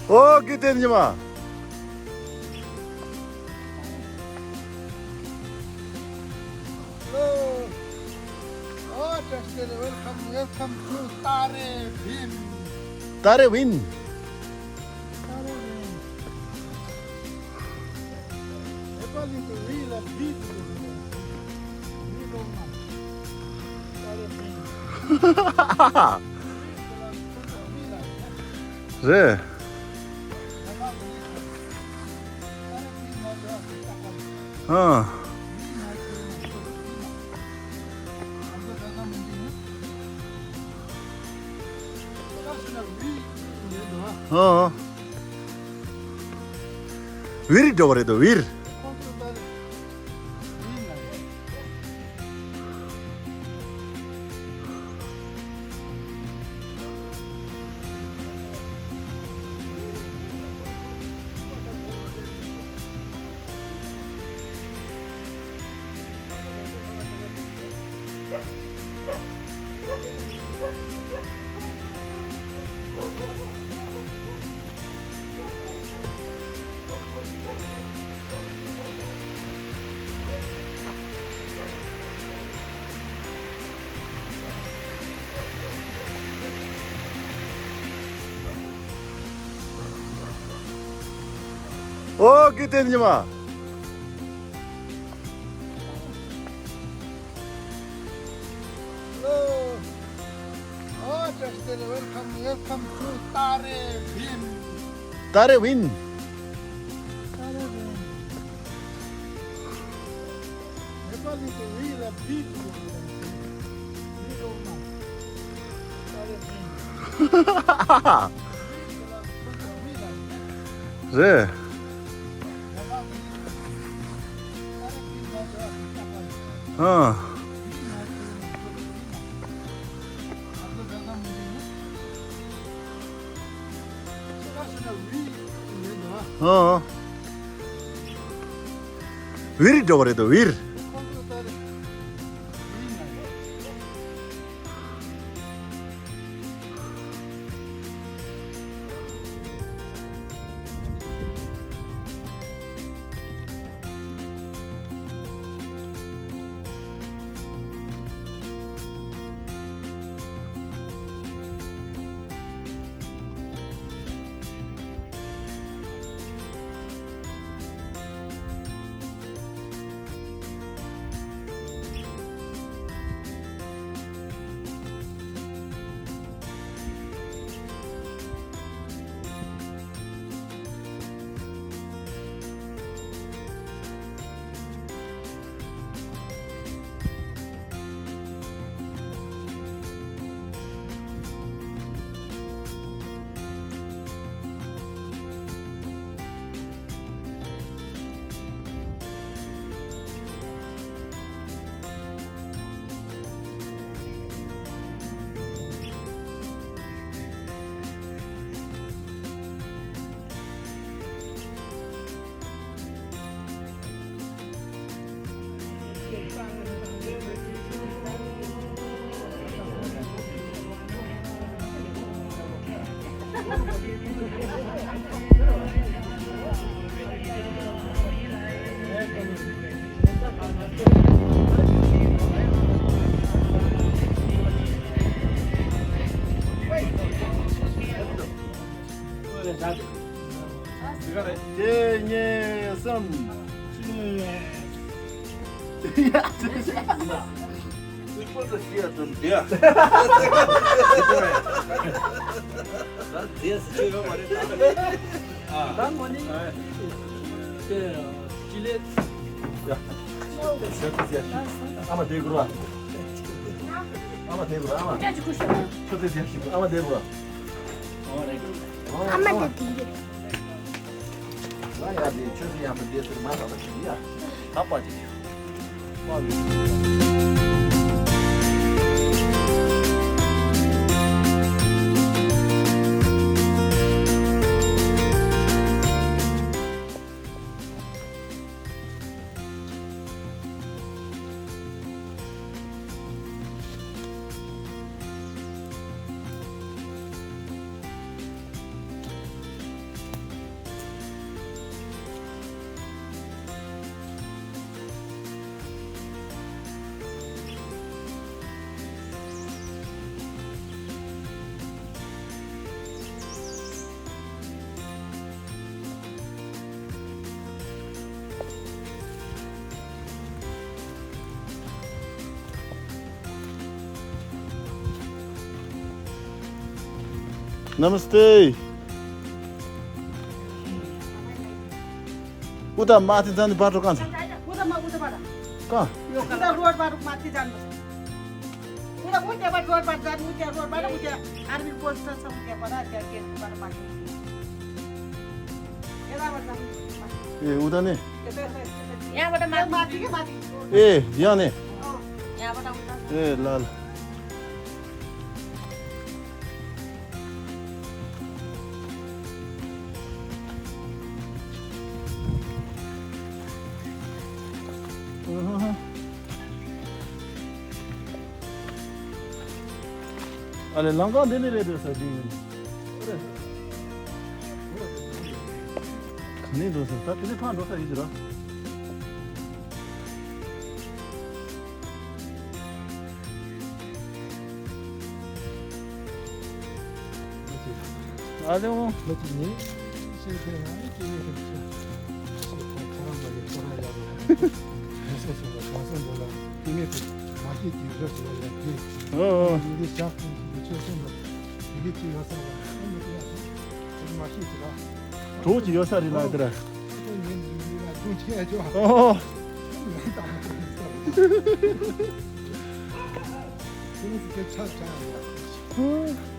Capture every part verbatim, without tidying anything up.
ཨོ་གི་དེ་ཉི་མ། Hello. Oh, just welcome, welcome to Tare Bhim. Tare Bhim. Tare Bhim. Nepali to real a people. We don't know. Tare Bhim. རེད། ཨ། ཨ། བིར་འགྲོ་བ་རེད་དོ་བིར། ཨོ་གི་དེ་ཉི་མ། Hello. Oh, Welcome, welcome to Tarevin. Tarevin. Tarevin. Nepali is a very big village. Big one. Tarevin. རེད། ཨ། ཨ། ཝིར་འགྲོ་བ་རེད་དོ། ཝིར། གཅིག་གཉིས་གསུམ། ཡ། ཨུ་པ་ད་ཤི་ཡ་དང་བསྡད་ཡ། ད་བསྡད་ས་ཆོད་ཡོད་མ་རེད་ད། ད་ངོ་ནི་དེ་ཅི་ལེ། ཡ། ཆོས་དེ་ཟེར་ཤི། ཨ་མ་དེ་གུར་བ། ཨ་མ་དེ་གུར་བ། ཨ་མ། ཆོས་དེ་ཟེར་ཤི། ཨ་མ་དེ་གུར་བ། ཨ་མ་དེ་དེ་གུར། ང་ཡ་དེ་ཆོས་སྲིད་ཡང་མི་བདེ་ཟེར་མ་བསམ་པ་ཞིག་ཡ། ད་པ་ཅིག་ཡ། नमस्ते। उता माथि जाने बाटो कहाँ छ? उता म-, उताबाट। कहाँ? यो उता रोडबाट माथि जानुपर्छ। उता, उताबाट रोडबाट जानु, उता रोडबाट, उता आर्मी पोस्ट छ, उताबाट, त्यहाँ गेटबाट माथि। यताबाट जानु। ए, उता नै? यता, यता, यता। यहाँबाट माथि। माथि के माथि? ए, यहाँ नै? अँ। यहाँबाट उता। ए, ल, ल। अहँ। अले लंका देने रे दो सर जी। अरे। नहीं दो सर, तब तुझे कहाँ दो सर इधर? ཨ་ལེ་འོ། ལོ་གཅིག་ནས་ཤེས་ཐེ་ན་སྐྱེ་དངོས་རིགས་ཤེས་ཐོག་ཁོ་རང་མ་ཡིན་ཁོ་རང་ཡག་ལ་མི་སེམས་སེམས་ལ་གང་སེམས་འགྲོ་ལ་སྐྱེ་དངོས་དེ་མ་སྐྱེས་ཀྱི་རབས་སུ་ལ་ཡང་དེ་ཨོ་ཨོ། ཡིན་དེ་ཞག་ཀུན་གྱི་ཆོས་སེམས་ལ། ཡིག་ཅིག་ཡོད་ས་རེད། ཨ་ནི་དེ་ཡང་ཅིག་མ་ཤེས་ཅིག་ཨ། གྲོགས་ཅིག་ཡོད་ས་རེད་ལ་དེར། ཨ་ནི་ཉིན་ཉིན་ལ་སྒྲུང་བཤད་ཆོག་ཨོ། ཉིན་དང་པོ་དེ་ཡིན་ས་རེད། ཁྱེད་རང་ཚོ་སྐད་ཆ་དྲང་ཡོད།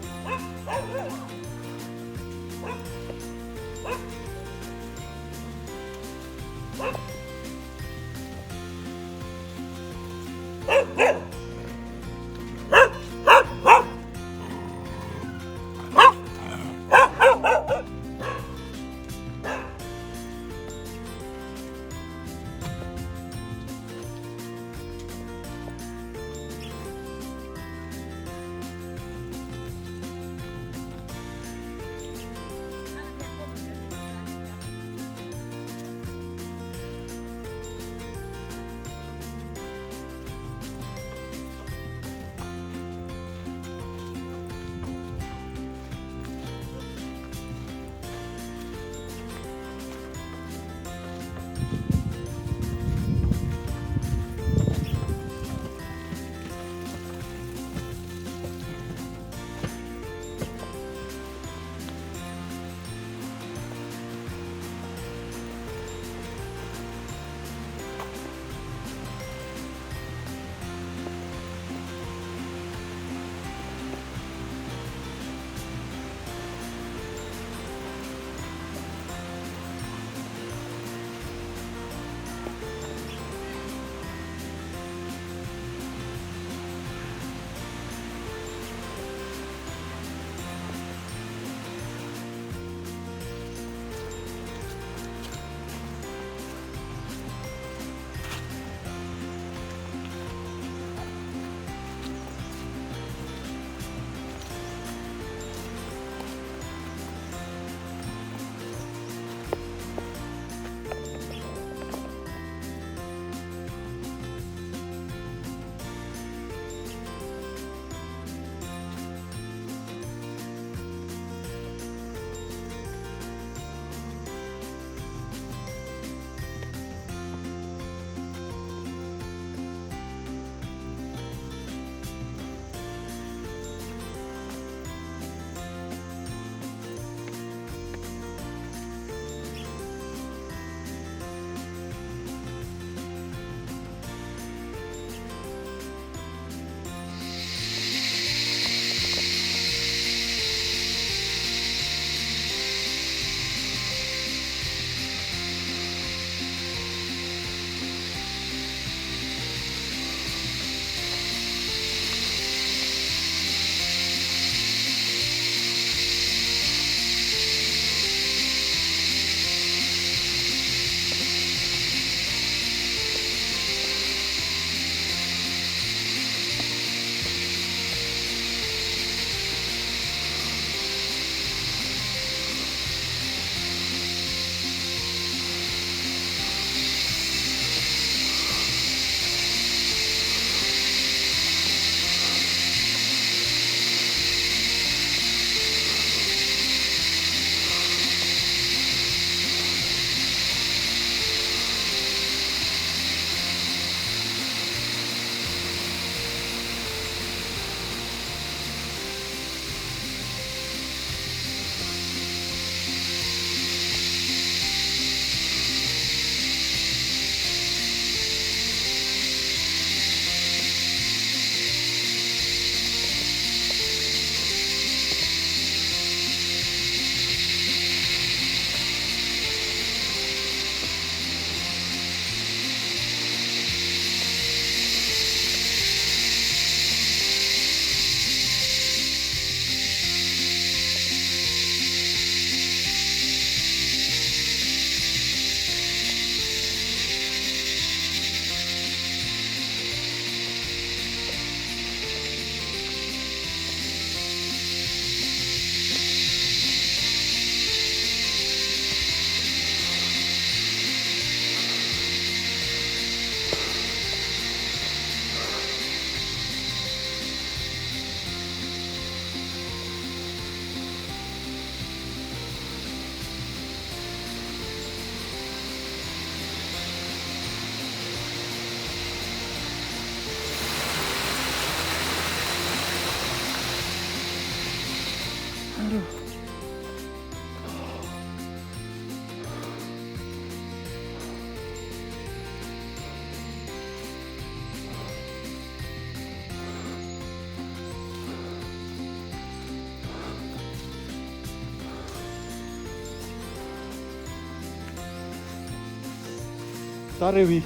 ཏཱ་རེ་ཝི།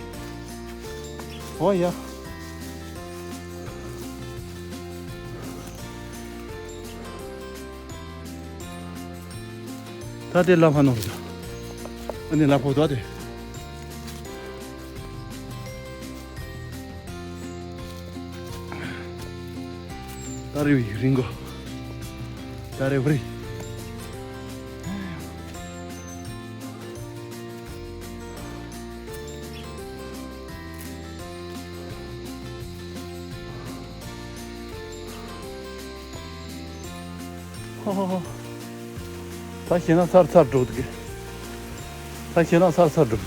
ཨོ་ཡ། ད་དེ་ལ་ཕ་ནོར་ད། ཨ་ནི་ལ་ཕོ་ད་དེ། ཏཱ་རེ་ཝི་རི་མགོ། ཏཱ་རེ་ཝི་རི། ཧོ་ཧོ་ཧོ། ད་ཤེས་ན་ཚར་ཚར་འགྲོ་འདུག་གི། ད་ཤེས་ན་ཚར་ཚར་འགྲོ་འདུག་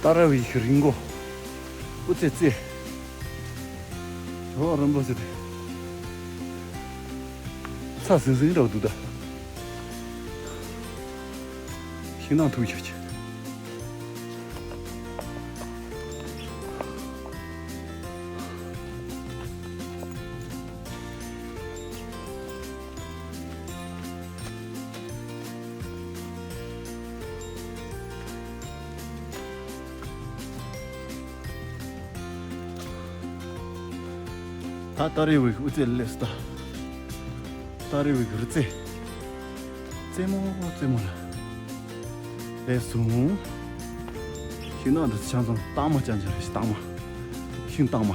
ཏཱ་རེ་ཝི་རི་མགོ། དབུ་རྩེ་རྩེ། ཨོ་རིན་པོ་ཆེ་དེ། ཚ་ཟིང་ཟིང་འདྲ་བོ་འདུག་ད། ཤིང་ནགས་ཐུག་ཆོག་ཆེ། ད་ཏཱ་རེ་ཝི་གི་དབུ་རྩེ་སླེབས་སོང་ད། ཏཱ་རེ་ཝི་གི་རི་རྩེ། རྩེ་མོ་རྩེ་མོ་ལ་སླེབས་སོང་། ཤིང་ནགས་འདི་ཆ་ཚང་སྟག་མ་ཅན་ཅན་རེད། སྟག་མ། ཤིང་སྟག་མ།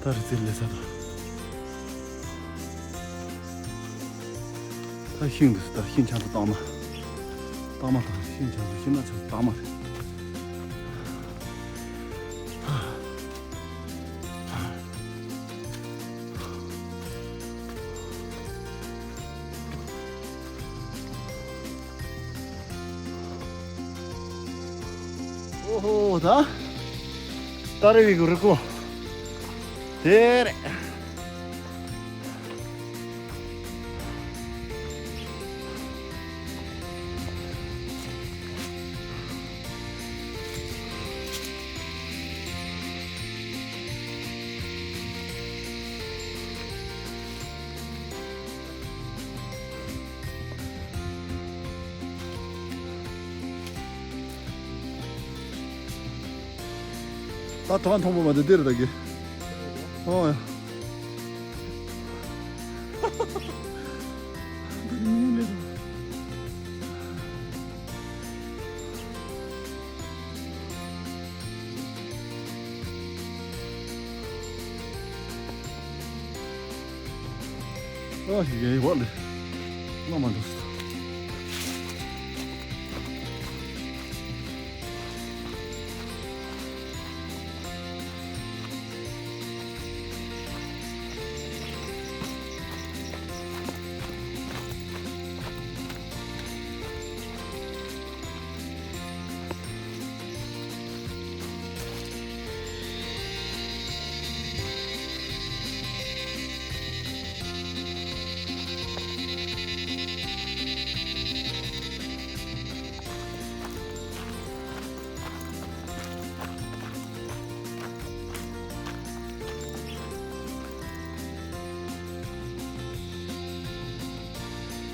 ད་རི་རྩེ་སླེབས་ས་དང་། ད་ཤིང་འདི་ད་ཤིང་ཆ་ཚང་སྟག་མ། སྟག་མ་དང་ཤིང་ཆ་ཚང་ཤིང་ནགས་ཆ་ཚང་སྟག་མ་རེད། ཨོ་ཧོ། ད་ཏཱ་རེ་ཝི་གི་རི་མགོ་དེ་རེད། ད་ཐང་མཐོན་པོ་མ་དེ་འདིར་ད་གི། ཨོ་ཡ། ཨ་ཡེ་ཡེ་བ་ལེ། ང་མ་འགྲོ་སོང་།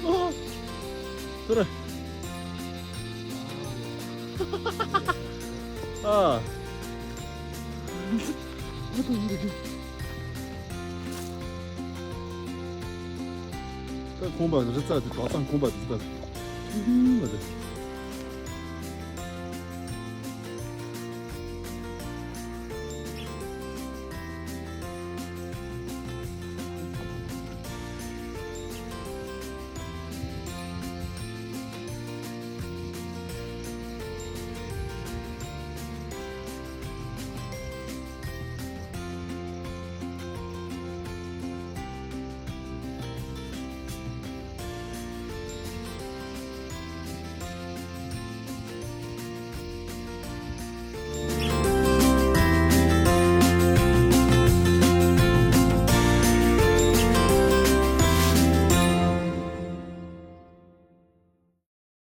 ཨོ། ཟེར། ཨ། ད་ཁང་པ་རི་རྩེ་དེ་དག་ཚང་ཁང་པ་དེ་ད། མ་རེད།